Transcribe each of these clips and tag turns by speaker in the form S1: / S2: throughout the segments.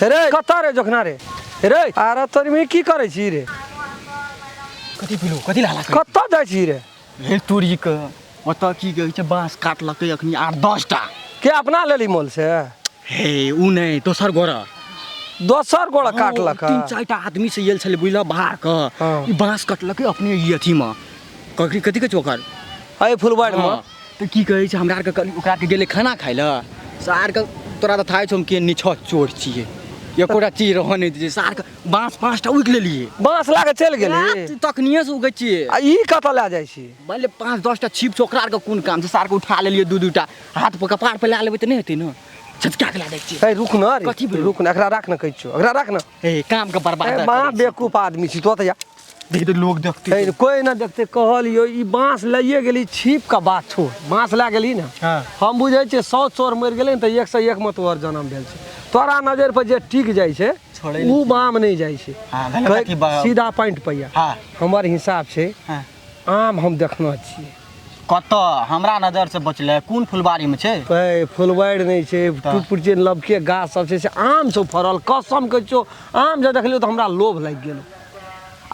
S1: रे कतऽ रे जोखना रे रे आरे तोरी में की करै छी रे
S2: कथी पिलू कथी लाला
S1: कतऽ जाइ छी रे
S2: हे तोरी के ओतऽ की कहै छै बाँस काटलकै अखनी 8-10 टा
S1: के अपना लेली मोल से
S2: हे उ नहि दोसर गोरा
S1: दोसर गोड़ा काटलक
S2: 3-4 टा आदमी से आयल छलै बुझल बाहर के
S1: हाँ।
S2: ई बाँस कटलकै अपने ई अथीमे कथी कथी कहै छै ओकर
S1: अय फुलबाड़ी में
S2: हाँ, तऽ की कहै छै हमरा आरके कनि ओकरा आरके गेलै खाना खाइ लए सारके तोरा तऽ थाहे छौ हम के निछत चोर छियै एकोटा चीज रहऽ नहि दै छै सारके बाँस 5 टा उगि लेलियै
S1: बाँस लए कऽ चलि गेली
S2: तखनिए से उगै छियै
S1: आ ई कतऽ लए जाइ छी
S2: भले 5-10 टा छिप छै ओकरा आरके कोन काम छै सारके उठा लेलियै 2-2 टा हाथ पर कपार पर लए लेबै तऽ नहि हेतै ने छचका के लए जाइ छियै
S1: ए रुक न रे
S2: कथी भेलौ?
S1: रुक न एकरा राख न कहै छियौ एकरा राख न
S2: हे काम के बर्बाद
S1: ए माँ बेवकूफ आदमी छी तो तऽ जा
S2: देख देख लोग देखते
S1: ए कोई न देखते कहलियो ई बाँस लइए गेली छिप के बात छोड़ बाँस लए गेली ने
S2: हाँ।
S1: हम बुझै छियै 100 चोर मरि गेलै ने तऽ 101 मे तोहर जन्म भेल छै तोरा नजर पर जे टिक जाइ छै
S2: छोड़ै
S1: उ बाम नहि जाइ छै
S2: हाँ, भेलै कथी
S1: सीधा पॉइंट पैया
S2: हाँ।
S1: हमर हिसाब छै
S2: हाँ।
S1: आम हम देखना छियै
S2: कतऽ हमरा नजर से बचलै कोन फुलबाड़ी में छै
S1: ए फुलबाड़ी नहि छै टूट जे लबके गाछ सब छै से आम सब फड़ल कसम कहै छियौ आम जे देखलियौ तऽ हमरा लोभ लागि गेल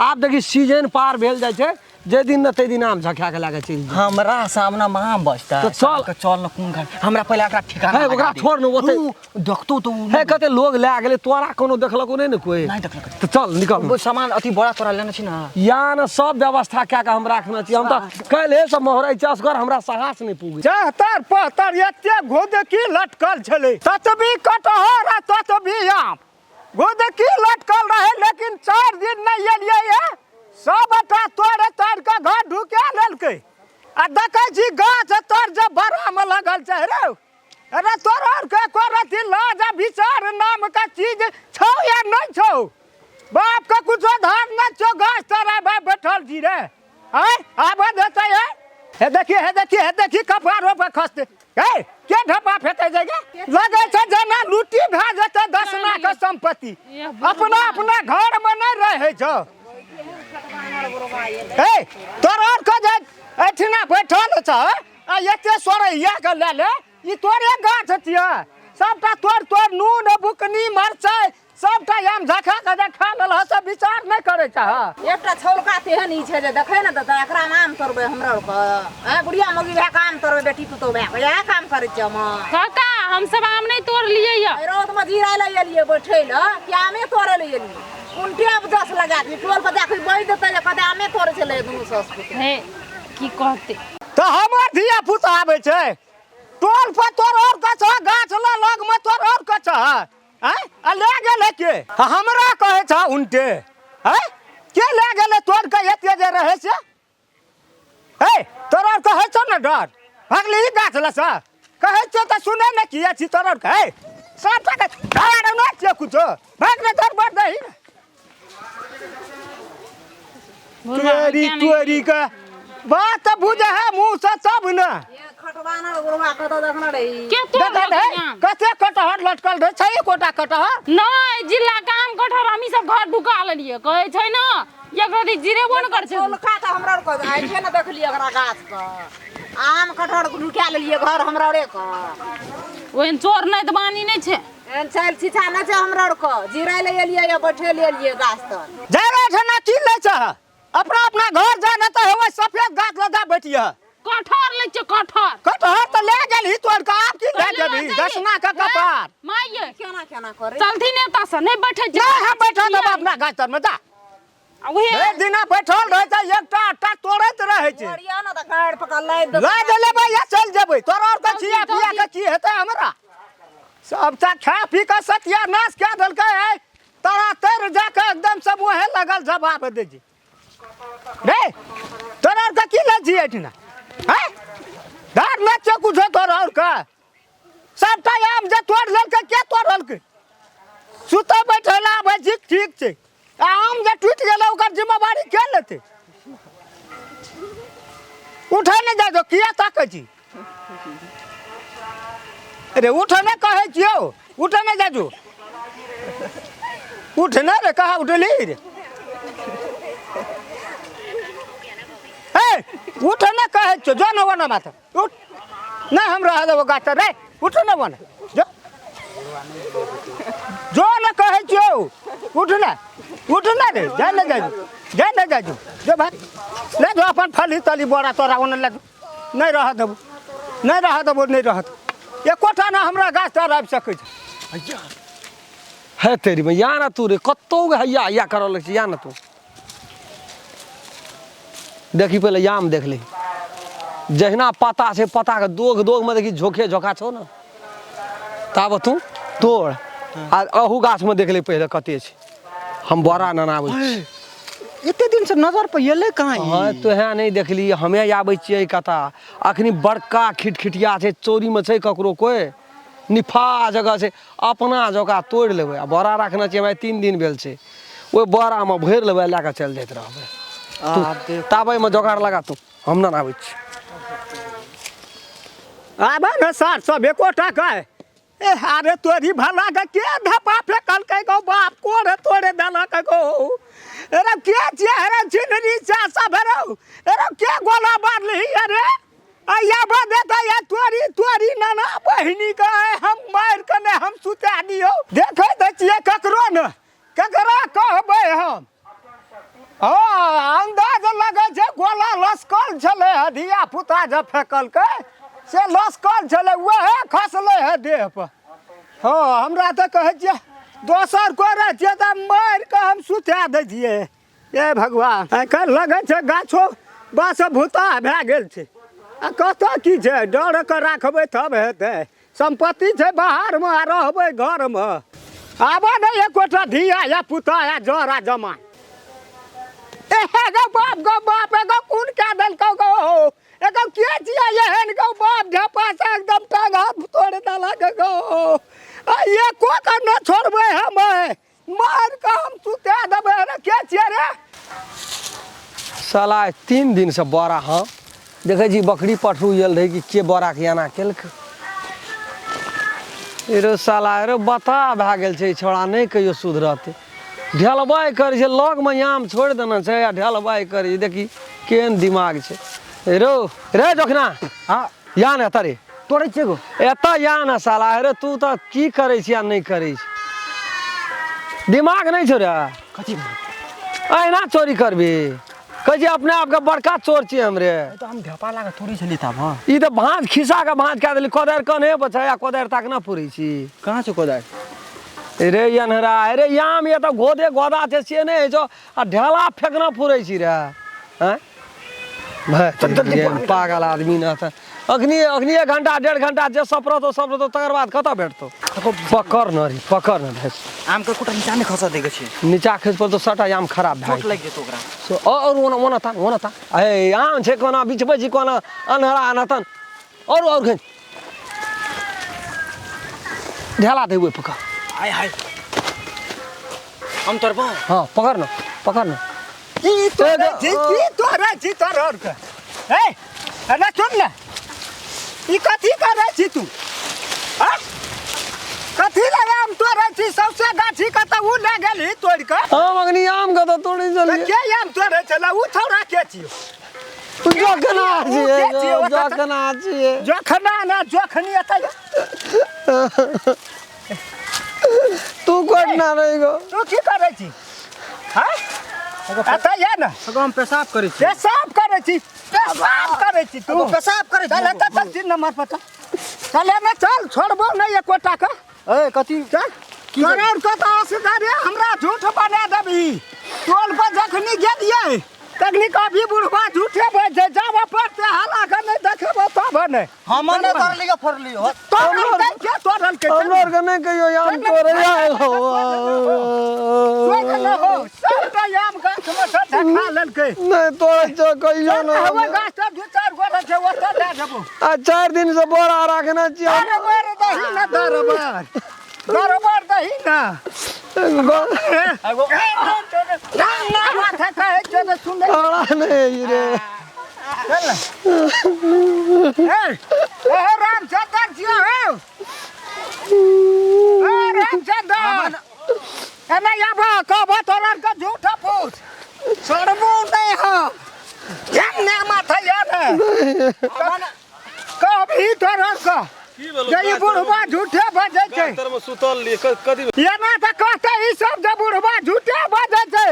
S1: आब देखी सीजन पार भेल जाइ छै जाहि दिन ने ताहि दिन आम झखा के लए कऽ चलि जाइ
S2: हमरा सामना में आम बचता
S1: तऽ चल।
S2: के चल न कोन घर हमरा पहिले एकरा ठिकाना
S1: हे,
S2: लगा
S1: ओकरा
S2: दे।
S1: छोड़ न, ओतै-
S2: उ देखतो तऽ उ
S1: हे कते लोग लए गेलै तोरा कोनो देखलको नहि ने कोइ
S2: नहि देखलकै।
S1: तऽ चल निकल
S2: ओ सामान अथी बोरा तोरा लेने छी ना
S1: या ने सब व्यवस्था कए कऽ हम राखने छी हम तऽ काल्हि से मोहरै छी असगर हमरा साहस नहि पुगै
S3: चहतर पहतर एते घोदकी लटकल छलै ततबी कटहर आ ततबी आम घोदकी लटकल रहे लेकिन 4 दिन नहि एलियै हे सबटा तोड़े तोड़ि कऽ घर ढुका लेलकै आ देखै छी गाछ तर जे बड़ामे लगल छै रे अरे तोरा आरके एको रत्ती लाज आ विचार नाम के चीज छौ या नहि छौ बाप के कुछो धार नहि छौ गाछ तर आबे बैठल छी रे आय आबे देतै हे हे देखिए हे देखिए हे देखिए कपारो पर खसते हे के ढपा फेंके जाएगा लगे छै जेना लूटी भए जेतै दसना के संपत्ति अपना अपना घर में नहीं रहे छौ हे तोरा आर के जे एठिना बैठल छ आ एते सोरैया के लए ले ई तोरे गाछ छियै सबटा तोड़ तोड़ नून बुकनी मरचाइ सबटा आम झखा के जे खा लेलह से विचार नहि करै छह
S4: एकटा छौलका तेहन ई छै जे देखै ने तऽ एकरा मे आम तोड़बै हमरा आरके आँय बुढ़िया मौगी भए कऽ आम तोड़बै बेटी पुतोह भए कऽ इएह काम करै छियै हम
S5: काका हम सब आम नहीं तोड़लियै यऽ
S4: एहि रौदमे जीराय लए एलियै बैठै लए कि आमे तोड़ै लए एलियै उनटे आब दस लगा दी टोल पर जाके बहि देतै जे कहतै आमे तोड़ै छलै दुनू सास पुतोह
S5: हे की कहते
S3: तऽ हमर धिया पुता आबै छै टोल पर तोर और के छह गाछ लग लग में तोर और के छह आँय आ लए गेलै के आ हमरा कहै छह उनटे आँय के लए गेलै तोड़ के एते जे रहै से हे तोर और कहै छौ ने डर भगली गाछ लग से कहै छियौ तऽ सुनै ने किया छी तोर और के हे सबटा के डर नहि छियै कुछो भाग ने तोर बढ़ दही ने तोरी तोरी के बात तऽ बुझे है मुँह से तब ने
S4: खटवाना बुढ़वा कतऽ देखने रही
S5: के तोड़
S3: देख रे, कते कटहर लटकल रहे छै एकोटा कटहर
S5: नहीं जिला काम कटहर हमी सब घर ढुका लेलिए कहै छै ने एक रति जिरेबो ने करै छै
S4: छौलका तऽ हमरा आरके आइ ने देखलियै एकरा गाछ के आम कटहर ढुका लेलियै घर हमरा आरे के
S5: ओहन चोर नहि तऽ बानी नहि छै
S4: एहन चालि छिछा नहि छै हमरा आरके जिराय लए एलियै या बैठे लए एलियै गाछ तर
S3: जा रे ठना की लै छह अपना अपना घर जा न तऽ हेबै सफेद गाछ लगा बैठिए
S5: कटहर लै छै कटहर
S3: कटहर तऽ ले गेलही तोड़ के आब की ले जेबही दसना के कपार
S5: माइये
S4: केना केना करे
S5: चलथिन एतऽ से नहि बैठे छै
S3: नहि हम बैठल देब अपना गाछ तर में जा
S5: आ उहे
S3: भरि दिना बैठल रहै छै एकटा आटा तोड़ैत रहै छै
S4: तोड़ियौ ने तऽ गाड़ि पकड़ लादि देतै।
S3: लऽ जे लेबै या चलि जेबै तोरा आओर के खिया पिया के की हेतै हमरा सबटा खा पी कऽ सत्यानाश कए देलकै है तोरा तर जा कऽ एकदम सब ओहे लगल जवाब दै छै रे तोरा आओर के की लै छी एहिठिना हैं धार नहि छौ कुछो तोरा आओर के सबटा आम जे तोड़ लेलकै के तोड़लकै सुतै बैठै लए आबै छी ठीक छै आ आम जे टूटि गेलै ओकर जिम्मेवारी के लेतै उठै नहि जाइ छौ किया ताकै छी अरे उठ नहि कहै छियौ उठ नहि जाइ छौ उठ नहि रे कहाँ उठली रे हे उठ नहि कहै छियौ जो ने ओना माथा उठ नहीं हम रह देबो गाछ तर रे उठ न बन जो जो न कह छियौ उठ ने उठ ने रे जा ने जा जा ने जा जो भाई ले जो अपन फली तली बोरा तोरा ओने ले जो। नहि रह देबो नहि रह देबो नहि रहत एकोटा ने हमरा गाछ तर आबि सकै छै।
S1: है तेरी में या ना तू रे कतौ हैया हैया करऽ लगै छै या ना तू देखी पहिले याम देख ले जहिना पता छै पता के दोग दोग में देखी झोके झोका छौ ने ताब तू तोड़ आ अहू गाछ में देख ले पहिले कते छै हम बड़ा ननाबै छी।
S2: एते दिन से नजर पर एलै कहाँ ई?
S1: हाँ तोहे नहि देखली हमे आबै छियै कता अखनी बड़का खिटखिटिया छै चोरीमे छै ककरो कोइ निफा जगह छै अपना जगह तोड़ि लेबै आ बोरा रखने छियै हमरा 3 दिन भेल छै ओहि बोरामे भरि लेबै लए कऽ चलि जाइत रहबै।
S2: आब देख
S1: ताबैमे जोगाड़ लगा तू हम नहि आबै छी।
S3: आबे ने सार सब एकोटा के ए अरे तोरी भला के के धपा फेकलकै गो बाप को रे तोरे देलक गो अरे के छियै अरे छिनरी चा सब अरे अरे के गोला मारलही अरे आया बदे त या तोरी तोरी नाना बहिनी के हम मार के ने हम सुता दियौ देखै त छियै ककरो ने ककरा कहबै हम। हँ अंदाज लगै छै गोला लसकल छलै हँ धिया पुता जे फेकलकै से लसकल छलै वएह खसलै हँ देह पर। हँ हमरा तऽ कहै छियै दोसर कोइ रहै छियै तऽ मारि कऽ हम सुता दै छियै। हे भगवान आइ काल्हि लगै छै गाछो बस भूता भए गेल छै आ कतऽ की छै डर कऽ राखबै तब हेतै सम्पत्ति छै बाहरमे आ रहबै घरमे। आबऽ नहि एकोटा धिया या पुता या जर आ जमा। ए गौ बाप गौ बाप एगो कोन कए देलकौ गौ एगो के छियै एहन गौ बाप झपा से एकदम टांग हाथ तोड़ि देलक गौ आ एको के न छोड़बै हम मारि कऽ हम सुता देबै। अरे के छियै रे
S1: साला 3 दिन से बोरा हम देखै छी बकरी पठरू आयल रहै कि के बोराके एना केलकै रे साला रे बता भए गेल छै छोड़ा नहि कहियो सुधरतै। ढेलबाइ करै छै लगमे आम छोड़ि देने छै आ ढेलबाइ करै छै देखी केहन दिमाग छै। रो रे जोखना
S2: हाँ
S1: या ने एतऽ रे
S2: तोड़ै छियै गो
S1: एतऽ या ने साला रे तू तऽ की करै छी आ नहि करै छी दिमाग नहि छौ रे
S2: कथी
S1: अहिना चोरी करबी कहै छी अपने आपके बड़का चोर छियै हम रे।
S2: तऽ हम ढेपा लागे थोड़ी छलियै तब। हाँ
S1: ई तऽ भाँज खिसा के भाँज कए देली कोदारि कन्हे पर छै आ कोदारि ताक ना पुरै छी।
S2: कहाँ छै कोदारि
S1: रे अन्हरा अरे याम ये तऽ गोदे गोदा छै से नहि होइ छौ आ ढेला फेकना पुरै छी रे आँय भाइ पागल आदमी न तऽ अखनी अखनी 1 घंटा 1.5 घंटा जे सपरतो सपरतो तकर बाद कतऽ भेटतौ। पकड़ न रे पकड़ न भैंस
S2: आम के कोटा नीचा नहि खसऽ दैके छै।
S1: नीचा खसि पड़तौ सबटा आम खराब भए
S2: चोट लागि जेतौ ओकरा।
S1: और ओना ओना तान ओना तान ए आम छै कोना बिछबै छी कोना अन्हरा अनतन और खै ढेला देबै पकड़।
S2: हाय हाय हम तोड़बो।
S1: हाँ पकड़ न पकड़ न।
S3: की तोड़ै छी की तोड़ै छी तोड़ के ए अरे सुन ने ई कथी करै छी तू हाँ कथी लगे आम तोड़ै छी सौंसे गाछी के तऽ उ लए गेलही तोड़ि कऽ।
S1: हम अखनी आम के तऽ तोड़ै छलियै।
S3: के आम तोड़ै छलै उ छौड़ा के छियौ?
S1: जोखना छियै
S3: के छियै?
S1: जोखना छियै।
S3: जोखना ना जोखनी एतऽ
S1: तू कोना रहि गो
S3: तू की करै छी हाँ एतऽ या ने
S2: हम पेशाब करै छी।
S3: पेशाब करै छी पेशाब करै छी तू
S2: पेशाब करै छी।
S3: चल एतऽ चल 3 नंबर पर चल चल एने चल छोड़बो नहि एकोटा के।
S2: ए कथी
S3: चल तोरा और कतऽ असगरे हमरा झूठ बना देबही। टोल पर जखनी गेलियै तखनी कभी बुढ़बा झूठे बजै जाबऽ पड़तै हल्ला के नहि देखेबो तब नहि।
S2: हम नहि तोड़लियो फोड़लियो
S3: तोड़लकै के तोड़लकै?
S1: हमरा आरके नहि कहियो आम तोड़ै आयल हो।
S3: तोड़ि ने हो सबटा आम गाछमे सँ देखा लेलकै।
S1: नहि तोड़ै छौ कहियो
S3: ने
S1: नहि।
S3: हमर गाछ तऽ 2-4 गो रहै छै ओतऽ दए देबो।
S1: आ 4 दिन से बोरा राखने छियै।
S3: दरबर दही ने दरबर दरबर दही ने।
S1: नहीं रे
S3: रामचंद्र जी हो रामचंद्र एने आबो कहबो तोरा के झूठ फूस छोड़बो नहीं हम ने माथा यार कभी तोरा के जे ई बुढ़बा झूठे बजै छै।
S6: तर में सुतल लिए कथी?
S3: एना तऽ कहतै ई सब जे बुढ़बा झूठे बजै छै।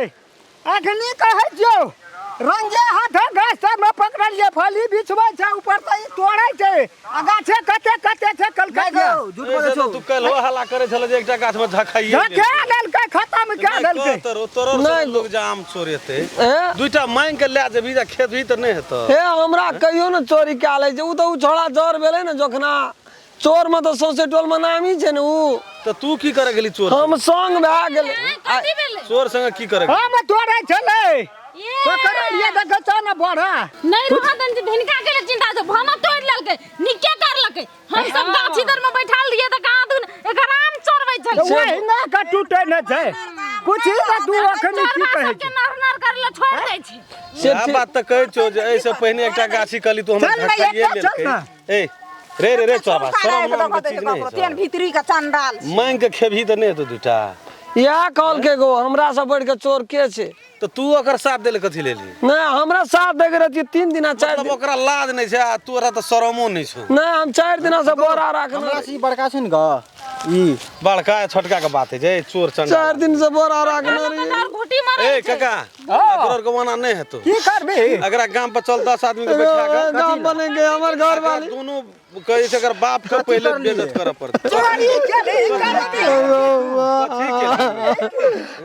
S3: अखनी कहै छियौ, रंगे हाथ गाछ तरमे पकड़लियै, फली बिछबै छै, ऊपर से ई तोड़ै छै आ गाछे कते कते छै कलकतिया।
S2: झूठ बोलै छौ।
S6: तू काल्हि हल्ला करै छल जे एकटा गाछ में झखाइए।
S3: झखे लेलकै, खतम कए देलकै।
S6: तोरो
S1: नहि।
S6: लोग जे आम चोरेतै,
S1: ए
S6: दुइटा मांगि के लए जेबही तऽ खेबही तऽ नहि हेतौ।
S1: हे, हमरा कहियो ने चोरी कए लै छै। ओ तऽ ओ छौड़ा जर भेलै ने जोखना, चोर में तऽ सौंसे टोल में नामी छै ने उ।
S6: तऽ तू की करे गेली चोर?
S1: हम संग भए गेलै।
S5: कथी भेलै?
S6: चोर संगे की करे गेली?
S3: हम तोड़ै छलै,
S5: ये
S3: पकड़लियै, देखै छौ ने बड़ा।
S5: नहीं रह दन जे धिनका के लिए चिंता छै। भामा तोड़ लेलकै, निके करलकै। हम सब गाछी तर में बैठाल रहिए त कहाँ दुन एकर आम चोरबै छल।
S3: ओहिना के टूटै नहि छै। पूछी तऽ तू अखनी की
S5: चोरबा
S3: कहै
S5: सबके
S3: छै?
S5: नर नर करले छोड़ दै छै।
S1: से
S6: वएह
S1: ठीक।
S6: बात तऽ कहै छियौ जे एहिसँ पहिने एकटा गाछी कहली तू हमरा
S3: चल ने,
S6: झखाइए
S3: एकटा चल
S6: लेलकै।
S3: ने।
S6: ए रे रे रे चोरबा, शरम नाम के चीज नहि
S4: तेन
S6: छै।
S4: भीतरी के चंडाल।
S6: मांगि के खेबही तऽ नहि हेतौ दुइटा?
S1: इएह कहलकै गो, हमरा से बढ़ि के चोर के छै?
S6: तऽ तू ओकर साथ देले कथी लेली?
S1: नहि, हमरा साथ देके रहतियै 3 दिना 4
S6: मतलब
S1: दिन।
S6: ओकरा लाज नहि छै आ तोरा तऽ शरमो नहि छौ।
S1: नहि, हम 4 दिना से बोरा राखने
S2: हमरा
S1: रही।
S2: से ई बड़का छै ने ग ई।
S6: बड़का आ छोटका के बात है जे चोर चंडाल।
S1: 4 दिन से बोरा राखने रही।
S5: कटहर घुटी मरै
S6: ए
S5: छै।
S6: काका, तोरा के ओना नहि हेतौ।
S3: की करबी?
S6: अगरा गाम पर चल, 10 आदमी के बैठा के
S1: गाम बनेंगे हमर घर वाली।
S6: दोनों कहै छै एकर बाप के पहिले बेइज्जत करऽ पड़तै।
S3: चोरी केली, करबी?
S6: कथी केलही?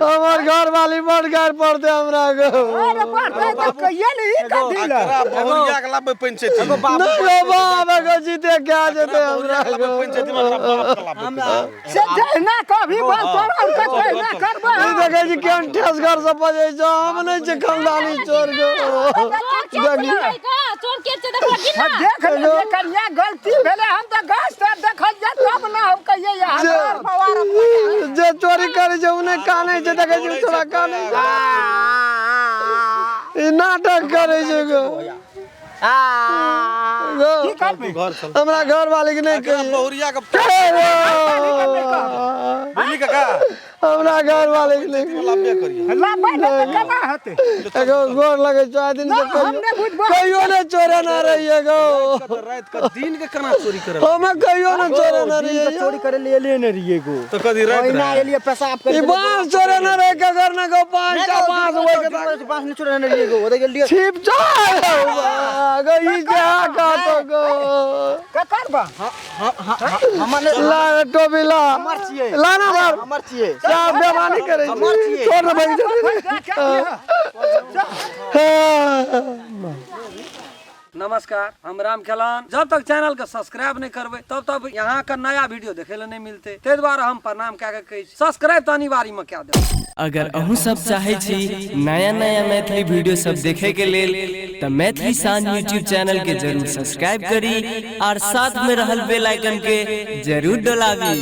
S1: हमर घर वाली बड़ गारि पड़ते हमरा गो।
S3: अरे पढ़तै तऽ कहिए ने ई कथी लए।
S6: एकरा बहुरिया के लाबे पंचायती में।
S1: नहीं गो बाप, एगो जीते क्या जेते हमरा
S6: बहुरिया के लाबे
S1: गो।
S6: पंचायती में, एकरा बाप के लाबे पंचायती में।
S3: से जहिना कभी बस तोरा के तहिना करबै।
S1: ई देखै छी केहन ठेस घर से बजै छौ। हम नहि छी खानदानी चोर गो।
S5: चोर के छै का? चोर के छै, देखला की ना?
S3: देख ले, कनिया गलती भेलै। हम तऽ गाछ तर देखलियै तब ने हम कहियै यहाँ।
S1: जे चोरी करै छै ओ नहि कानै छै। देखै छी छोरा कानै छै। ई नाटक करै छै गो गो।
S3: की करबी?
S6: घर चल।
S1: हमरा घर वाली के नहि
S6: एकरा
S1: कहियै।
S6: बहुरिया के बुझली काका?
S1: हमरा घर वाले के नहि।
S6: लाबे करिए।
S3: लाबै ने तऽ केना हेतै?
S1: एगो गोर लगै छौ, आइ दिन से
S3: हम नहि बुझबै।
S1: कहियो नहि चोरे ना रहियै गो।
S6: राति के दिन के केना चोरी करे?
S1: हमे कहियो नहि चोरे ना
S2: दिन के
S1: रहियै।
S2: चोरी करे ले एलियै ने रहियै गो।
S6: तऽ कथी राति
S2: ओहिना
S6: रहै?
S2: एलियै पेशाब करे।
S1: ई बाँस चोरे ना रहे कगर ना गो, पाँच टा बाँस ओहि के
S2: बांस नहीं चोरे ने रहियै गो, ओतऽ गेलियै।
S1: छिप जाय गो। ई जे कहतो गो।
S3: ककर बा?
S2: हमर नहि।
S1: ला टोपी ला।
S2: हमर छियै।
S1: ला ना मार।
S2: हमर छियै।
S1: जा, बेमानी करै
S2: हमर
S1: छी।
S2: छियै।
S1: छोड़ ने, भागि जेतै। नमस्कार, हम राम खेलान। जब तक चैनल के सब्सक्राइब नहीं करबै तब तक यहाँ का नया वीडियो देखे ला नहीं मिलते। ताहि दुआरे हम प्रणाम कए के कहै छी, सब्सक्राइब तऽ अनिवार्य में कए देब।
S7: अगर अहूँ सब चाहै छी नया नया मैथिली वीडियो सब देखे के लेल तऽ मैथिली शान यूट्यूब चैनल के जरूर सब्सक्राइब करी और साथ में रहल बेल आइकन के जरूर डोलाबी।